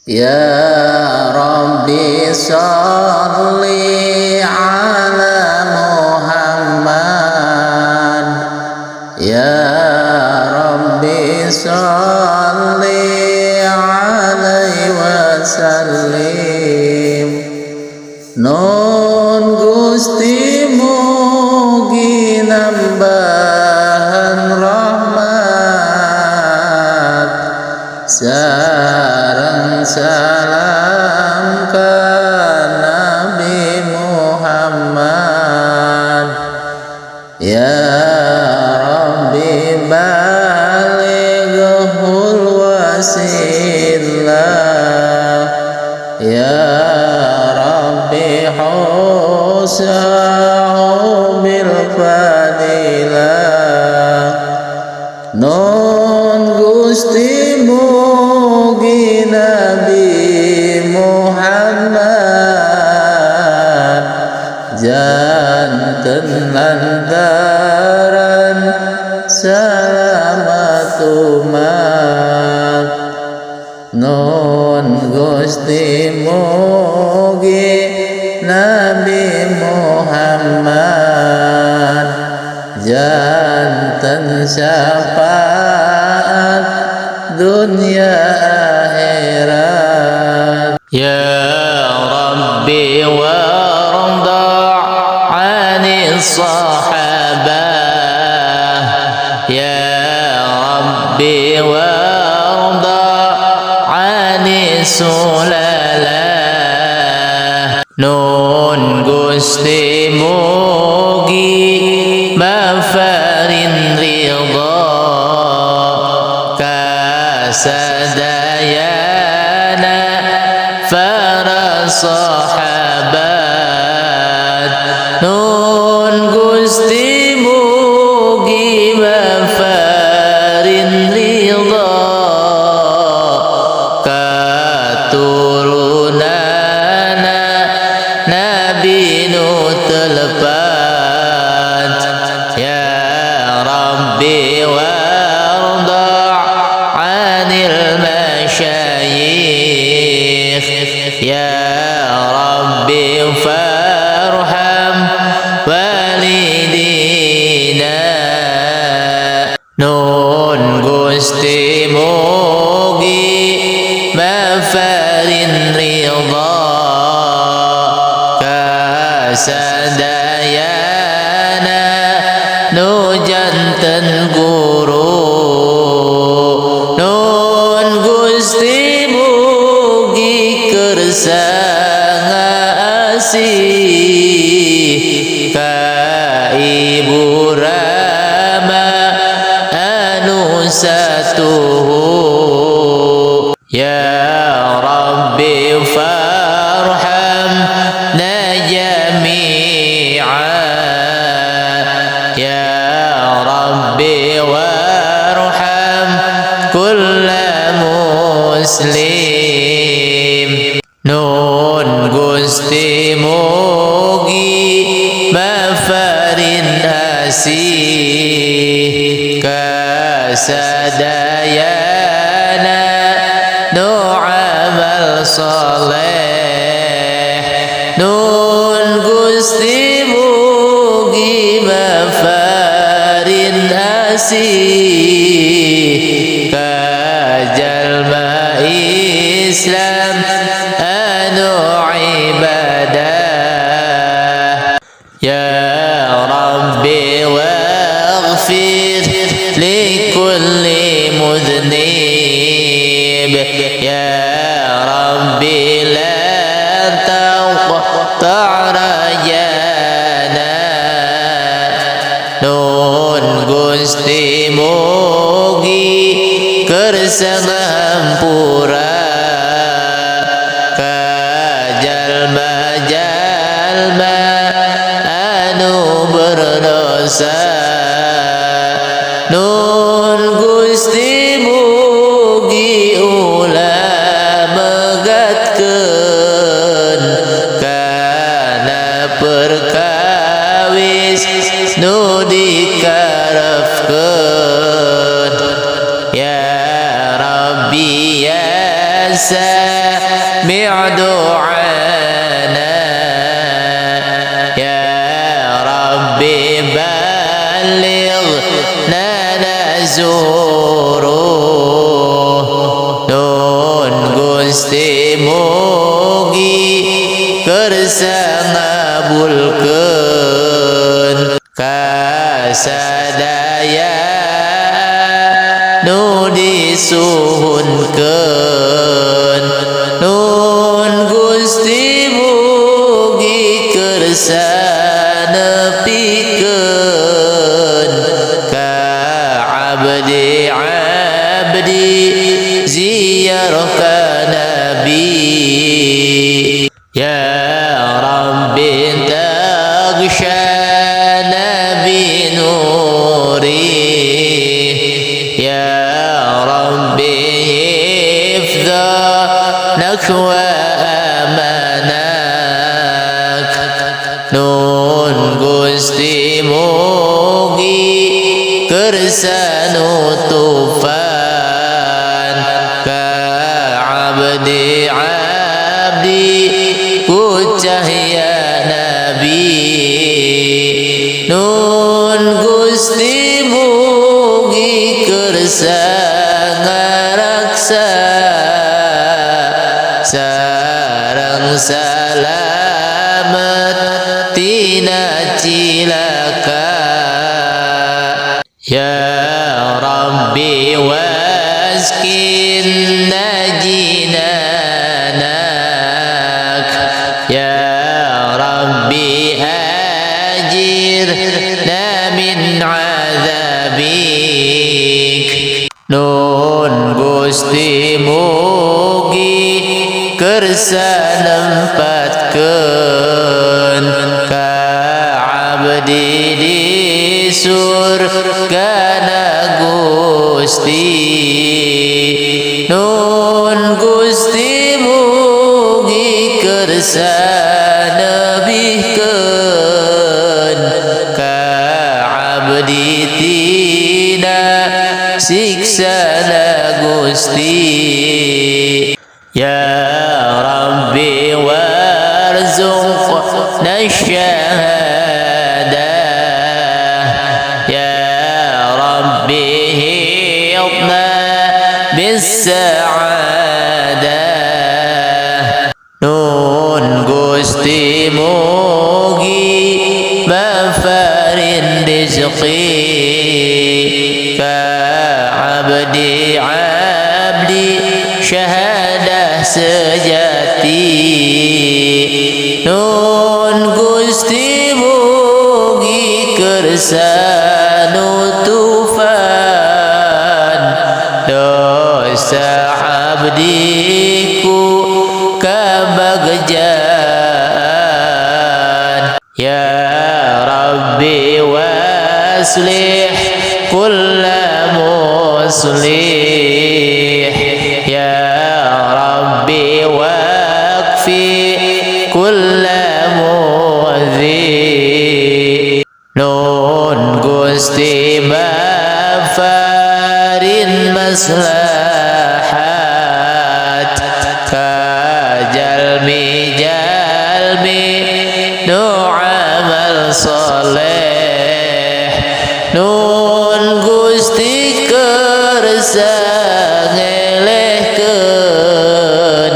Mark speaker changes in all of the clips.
Speaker 1: يا ربي صل على محمد، يا ربي صل عليه وسلم. Nuhun Gusti, mugi nambahan rahmat sareng salam ka Nabi Muhammad. Ya Rabbi balighul wasilah, Ya Rabbi husahu bil fadilah. Nuhun Gusti, mugi Nabi Muhammad janten lantaran salamat umat. Nuhun Gusti, mugi Nabi Muhammad janten syafaat dunia akhirat.
Speaker 2: يا ربي وارض عن الصحابة، يا ربي وارض عن السلالة. Nuhun Gusti, mugi maparin ridha kasadayana para sahabat. Nuhun Gusti, mugi maparin ridha katurunana Nabi nu telepat. Ya Rabbi warda anil masyayikh, Ya Rabbi farham walidina. Nuhun Gusti, mugi maparin ridha kasadayana nu janten guru. Nuhun Gusti, mugi kersa ngasih ka Ibu Rama anu satuhu. Ya Rabbi farhamna jami'a, Ya Rabbi warham kulla muslim. Nuhun Gusti, mugi maparin asih kasadayana nu amal soleh. Nuhun Gusti, mugi maparin asih ka jalma Islam anu ibadah. Ya Rabbi waghfir likulli mudhnib, Ya Rabbi la taqta' rajana. Nuhun Gusti, mugi kersa ngahampura ka jalma-jalma anu berdosa. Nuhun Gusti, mugi ulah megatkeun kana perkawis nu dikarepkeun. Ya Rabbi ya. doana. Ya Rabbi balighna nazuruh. Nun Gusti mugi kersa ngabulkeun kasadaya nu disuhunkeun. Nun Gusti mugi kersa nepikeun ka abdi abdi ziarah ka Nabi. Ya Rabbi taghshana binuri. Ya Rabbi hifdha nakwa amanak. Nun Gusti mugi kersa nutufan ka abdi abdi ku cahya Nabi. Nun Gusti mugi kersa ngaraksa sareng salamet tina cilaka. Ya Rabbi waskinna jinanak. Ya Rabbi ajirna min azabik. Nun Gusti mugi kersa nempatkeun ka abdi di surgana Gusti. Nun Gusti mugi kersa nebihkeun ka abdi tina siksana Gusti. Ya Rabbi warzuqna syahadah. Ya Rabbi hidna bis-sa'adah. Nun Gusti mugi mafarin rizqi ka abdi abdi syahadah sejati. Nun Gusti mugi kersa nutufan dosa abdiku kabagjaan. Ya Rabbi waslih kulla muslih. Ya Rabbi waqfi kulla mu'adhi. Nun Gusti mafarin maslahat ka jalmi jalmi nu amal soleh. Nun Gusti kersa ngelehkeun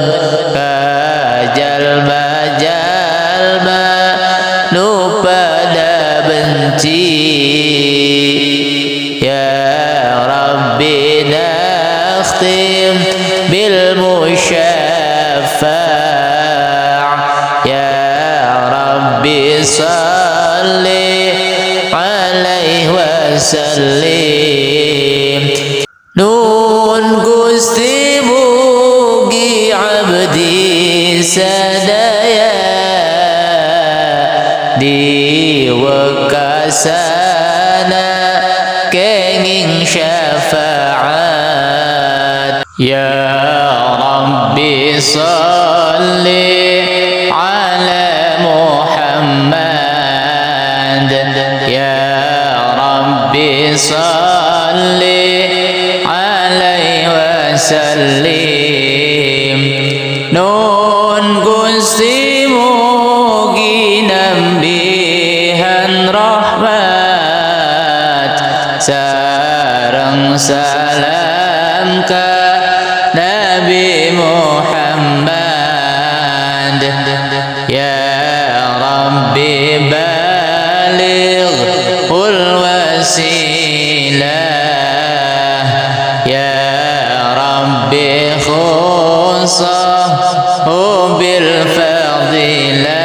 Speaker 2: ka jalma-jalma nu pada benci. Ya Rabbi nakhtim bil musyaffa'. Ya Rabbi salli alaihi wasallim. Nun Gusti mugi abdi sadaya diwakasana kenging syafaat. Ya Rabbi salli ala Muhammad. Ya Rabbi salli alaihi wasallim. Nun Sareng salam ka Nabi Muhammad. Ya Rabbi baligh wasilah. Ya Rabbi khussah bil fadilah.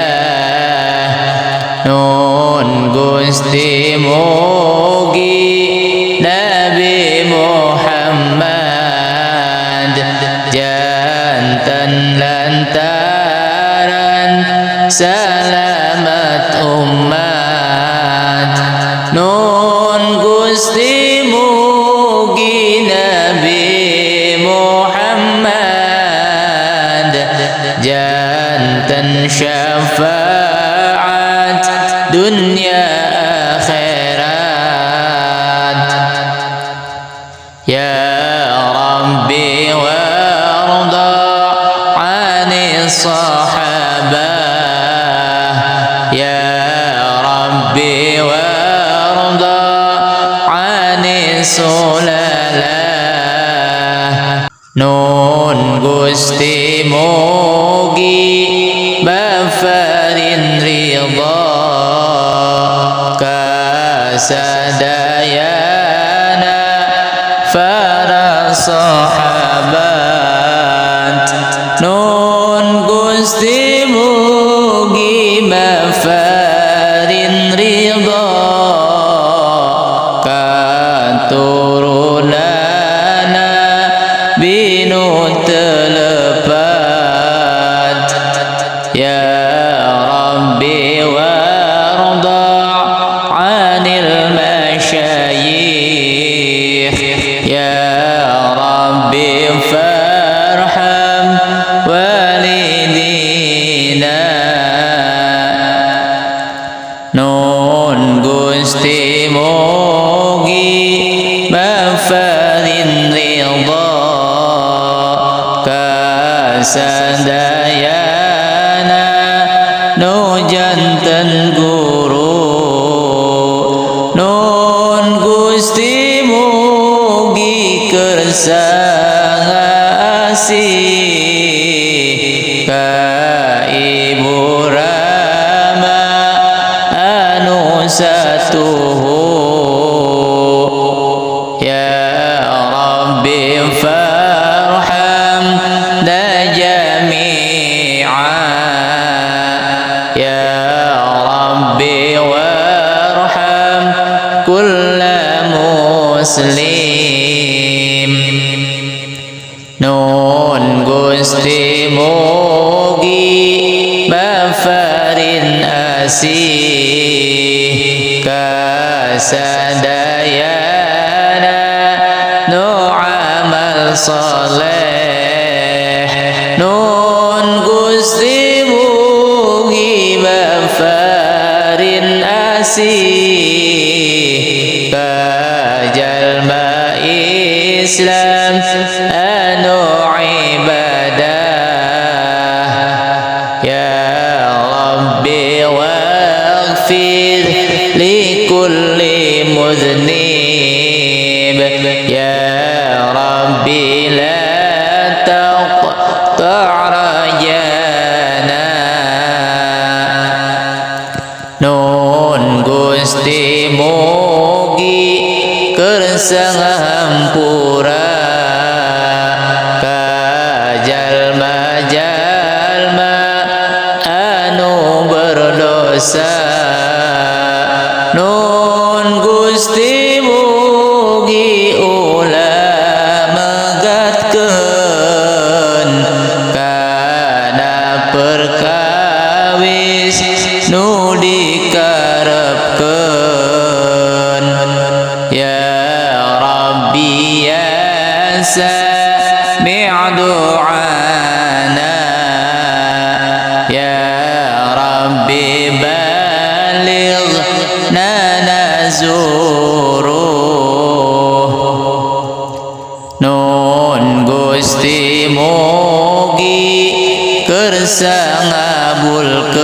Speaker 2: Nun Gusti mugi Nabi Muhammad janten lantaran salamat umat. Nun Gusti mugi Nabi Muhammad janten syafaat dunia akhirat. Ya Rabbi warda 'ani sahabah. Ya Rabbi warda 'ani sulalah. Nun Gusti mugi bafarin ridha kasadayana para sahabat. Nun Gusti mugi mafarin ridha katurunana binu telepat. Ya Rabbi warda 'anil masyayikh. Ya Rabbi farham walidina. Nun Gusti mugi mafarin ridha kasadayana nu janten guru. Nun Gusti mugi kersa ngasih ka Ibu Rama anu satuhu. Ya Rabbi farhamna jami'a. Ya Rabbi warham kulla muslim. Nun Gusti mugi mafarin asih kasadayana nu amal saleh. Nun Gusti mugi mafarin asih kajalma Islam anu ibadah. Ya Rabbi waghfir likulli mudhnib. Ya Rabbi la taqta' rajana. Nun Gusti mugi kersa ngahampura ka jalma-jalma anu berdosa. Nun Gusti mugi ulah megatkeun kana perkawis nu dikarepkeun. Ya Rabbi ya sami' du'ana. Ya Rabbi balighna nazuruh. Nun Gusti mugi kersa ngabulkeun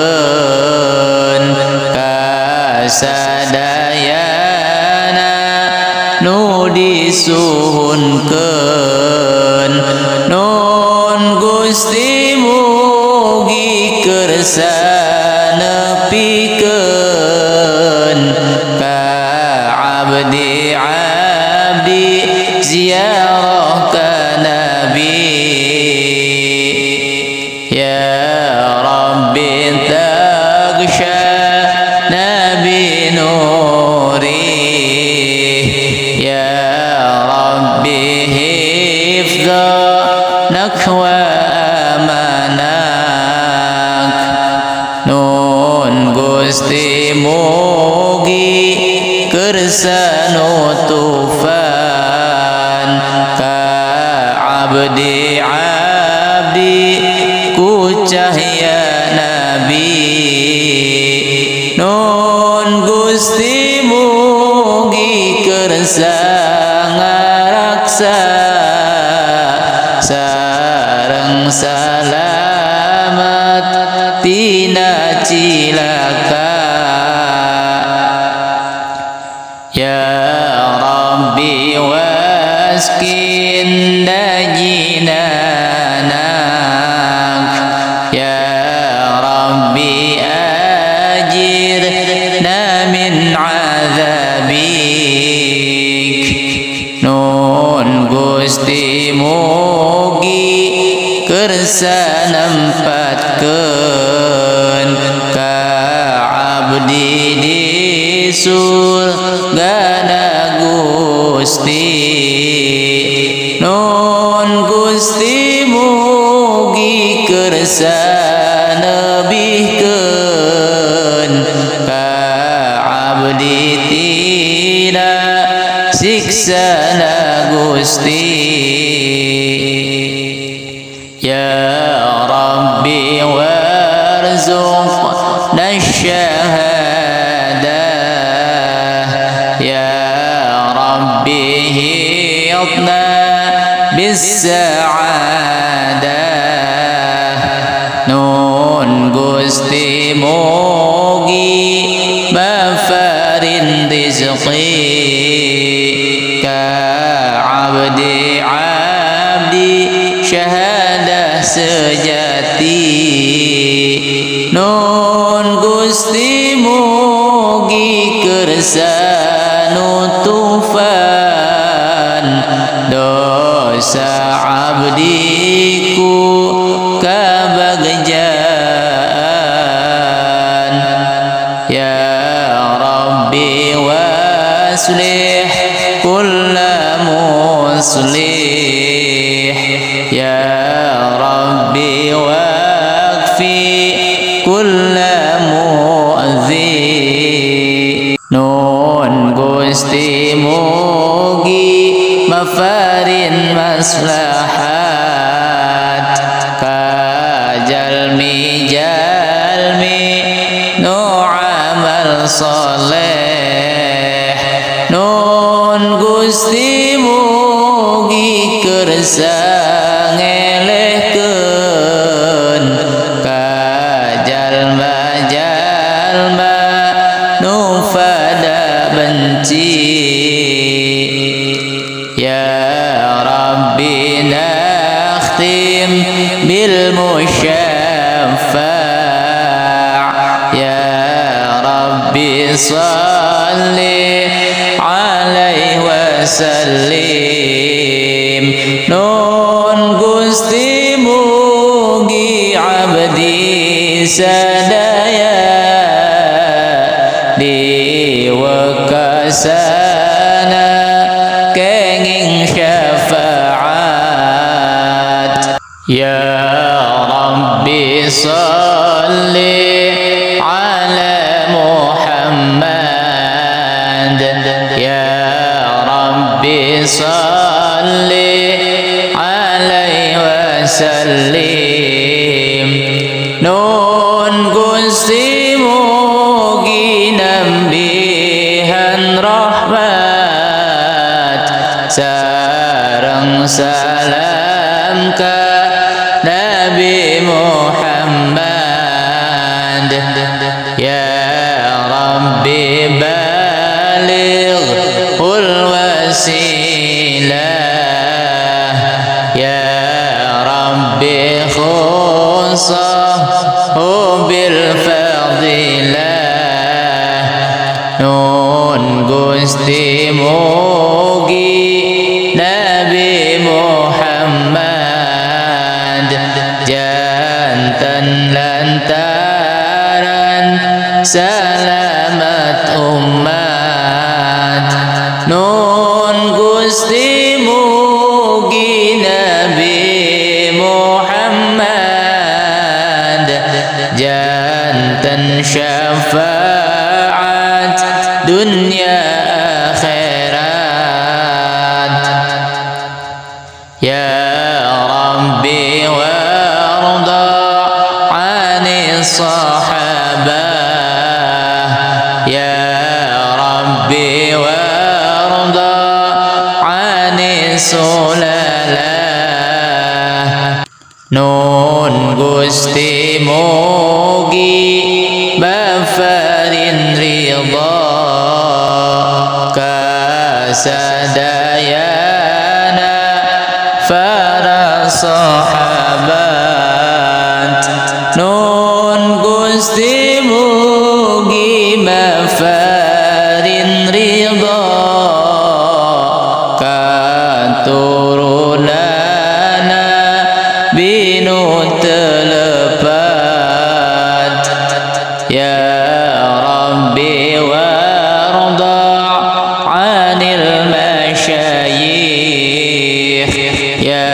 Speaker 2: kasadayana Disuhunkeun Nun Gusti mugi kersa nepikeun ka abdi abdi ziarah ka Nabi. Ya Rabbi taghsha Nabi nuri, Ya Rabbi hifdha nakwa amanak. Nun Gusti mugi kersa nutufan ka abdi abdi ku cahya Nabi. Nun Gusti mugi kersa ngaraksa sareng salamat tina cilaka. Ya Rabbi waskin dajinanak, Ya Rabbi ajirna min azabik. Nun Gusti mugi kersa nempatkeun ka abdi di surgana Gusti. Nun Gusti mugi kersa nebihkeun ka abdi tina siksana Gusti. Ya Rabbi warzuqna syahadah, Ya Rabbi hidna bis-sa'adah. Nun Gusti mugi mafarin rizqi ka abdi abdi syahadah sejati. Nun Gusti mugi kersa nutufan dosa abdiku kabagjaan. Ya Rabbi waslih kulla muslih, Ya Rabbi waqfi kulla mu'zi. Nun Gusti mugi mafarin maslahat ka jalmi jalmi nu amal soleh. Nun Gusti mugi kersa ngelehkeun ka jalma jalma nu pada benci. Ya Rabbi nakhtim bil musyaffa', Ya Rabbi salli alaihi wa sallim. Nun Gusti mugi abdi sadaya diwakasana kenging syafaat. Ya Rabbi salli ala Muhammad, Ya Rabbi salli alaihi wa sallim. Nun Gusti mugi nambihan rahmat sareng salam ka Nabi Muhammad. Ya Rabbi balighul wasallam. wasilah. Ya Rabbi khusahu bil fadilah. Nun Gusti mugi Nabi Muhammad janten lantaran salamat umat. Nun Gusti mugi Nabi Muhammad janten syafaat dunia akhirat. Ya Rabbi warda 'ani sahabah. Ya Rabbi warda 'ani sulalah. Nun Gusti mugi bafarin ridha kasadayana para sahabat. Nun Gusti mugi mafarin ridha katurunana binu telepat. Ya Rabbi warda 'anil masyayikh. Ya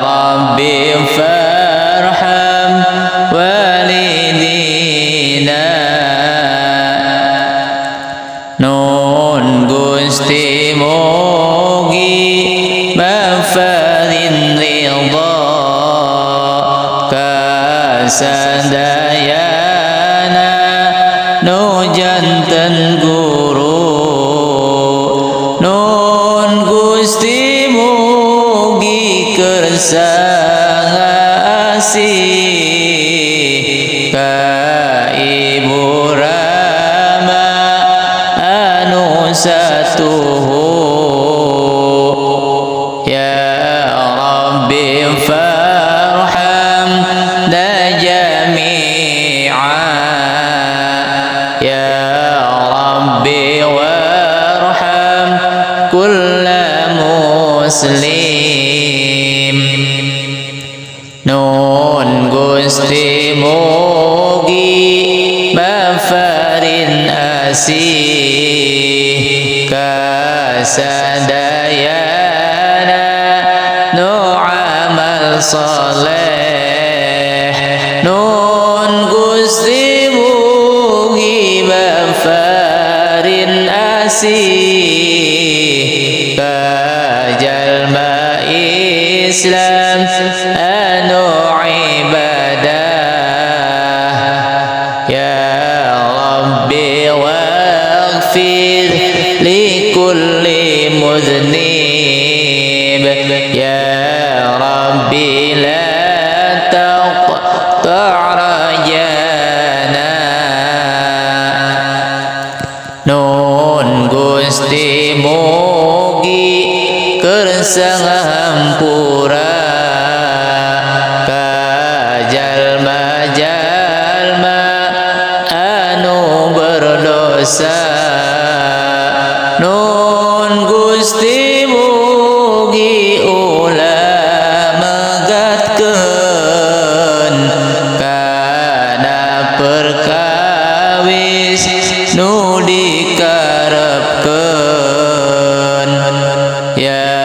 Speaker 2: Rabbi farham walidina. Nun Gusti mugi mafarin ridha kasadayana nu janten guru. Nun Gusti mugi kersa ngasih ka Ibu Rama anu satuhu. Ya Rabbi farhamna jami'a. Ya Rabbi warham kulla muslim. Nun Gusti mugi mafarin asih kasadayana nu amal saleh. Nun Gusti mugi mafarin asih kajalma Islam anu ibadah. Ya Rabbi waghfir likulli mudhnib. Ya Rabbi la taqta' rajana. Nun Gusti mugi kersa ngahampura ka jalma-jalma anu berdosa. Nun Gusti mugi ulah megatkeun kana perkawis nu dikarepkeun. Ya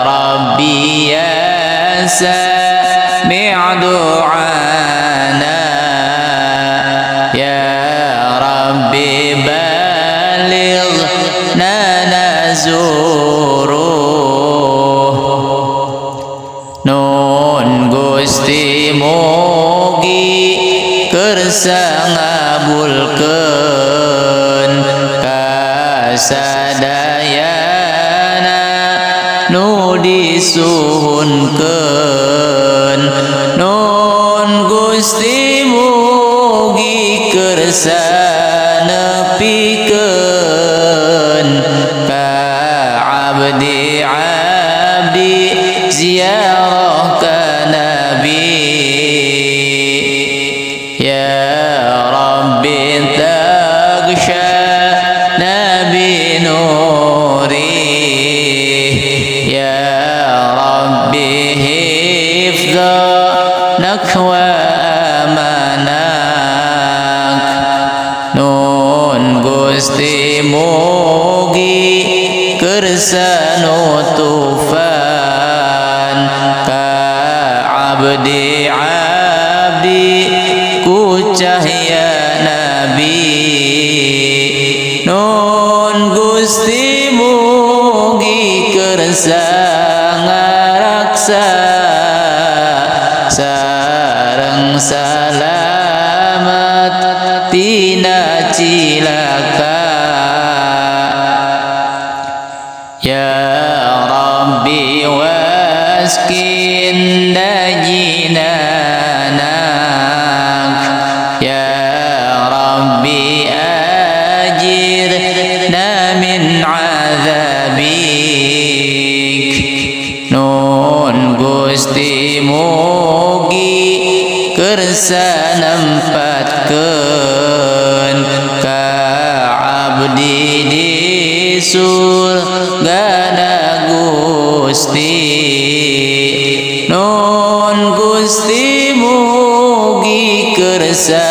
Speaker 2: Rabbi ya sami' du'ana. Ya Rabbi balighna nazuruh. Nun Gusti mugi kersa ngabulkeun kasadayana nu disuhunkeun. Nun Gusti mugi kersa nepikeun ka Abdi abdi ziarah ka Nabi. Ya Rabbi taghsha Nabi nuri. Ya Rabbi hifdhanak wa amanak. Nun Gusti mugi kersa nutufan ka abdi abdi ku cahya Nabi. Nun Gusti mugi kersa ngaraksa sareng salamet tina cilaka. Ya Rabbi waskin najinanak. Ya Rabbi ajirna min azabik. Nun Gusti mugi kersa nempatkeun ka abdi di surgana Gusti. Nun Gusti mugi kersa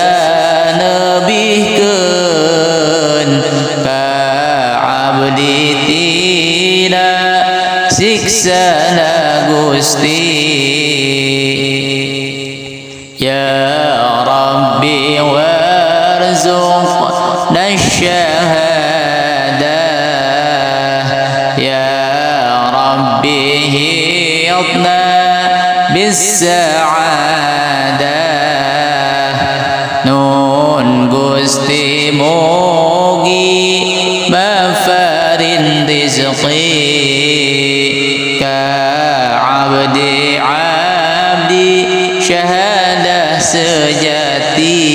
Speaker 2: nebihkeun ka abdi tina siksana Gusti. Ya Rabbi warzuqna syahadah. Ya Rabbi hidna bis-sa'adah. Nun Gusti mugi mafarin rizqi ka abdi abdi syahadah sejati.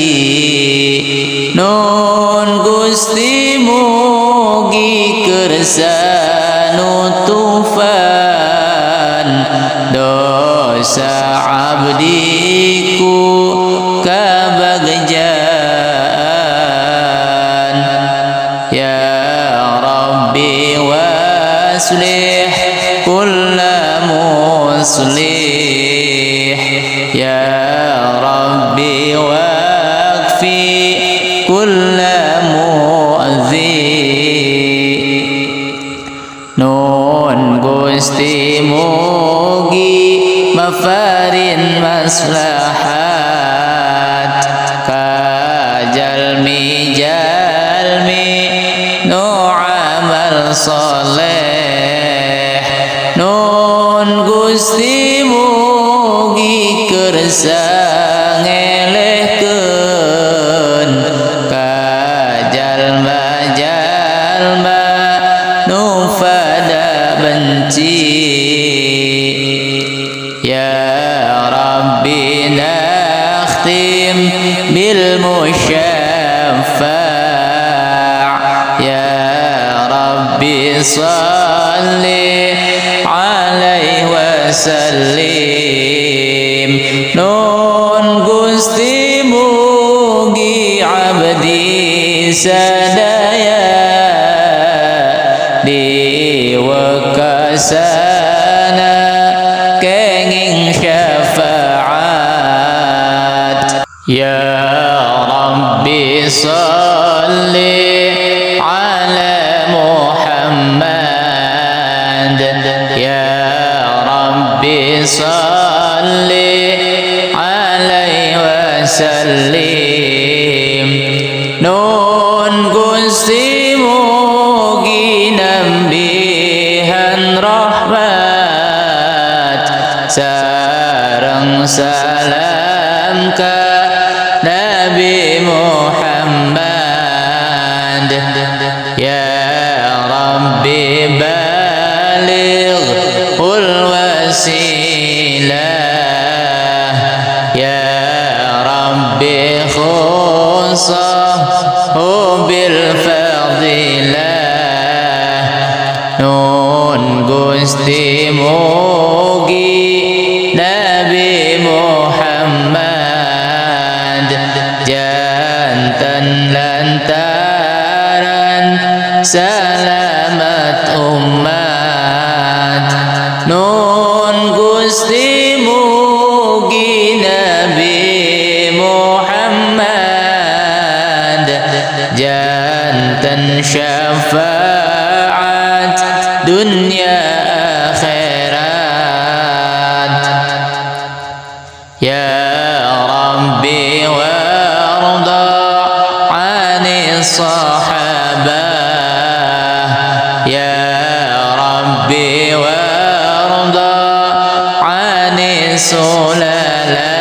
Speaker 2: Nun Gusti mugi kersa nutufan dosa abdiku kabagjaan. Ya Rabbi waslih kulla muslih. Ya Rabbi waqfi kulla mu'zi. Nun Gusti mugi mafarin maslahat ka jalmi jalmi nu amal saleh. Nun Gusti mugi kersa ngelehkeun ka jalma-jalma nu pada benci. Ya Rabbi nakhtim bil musyaffa'. Ya Rabbi salli alaihi wa sallim. Nun Gusti mugi abdi sadaya diwakasana kenging syafaat. Ya Rabbi salli ala Muhammad. Ya Rabbi salli alaihi wa sallim. Nun Gusti mugi nambihan rahmat sareng salam ka Nabi Muhammad. Ya Rabbi balighul wasilah. Ya Rabbi khusahu bil fadilah. Nun Nun Gusti mugi Nabi Muhammad janten lantaran salamat umat. Nun Gusti mugi Nabi Muhammad janten syafaat dunia akhirat. Ya Rabbi warda 'ani sahabah. Ya Rabbi warda 'ani sulalah.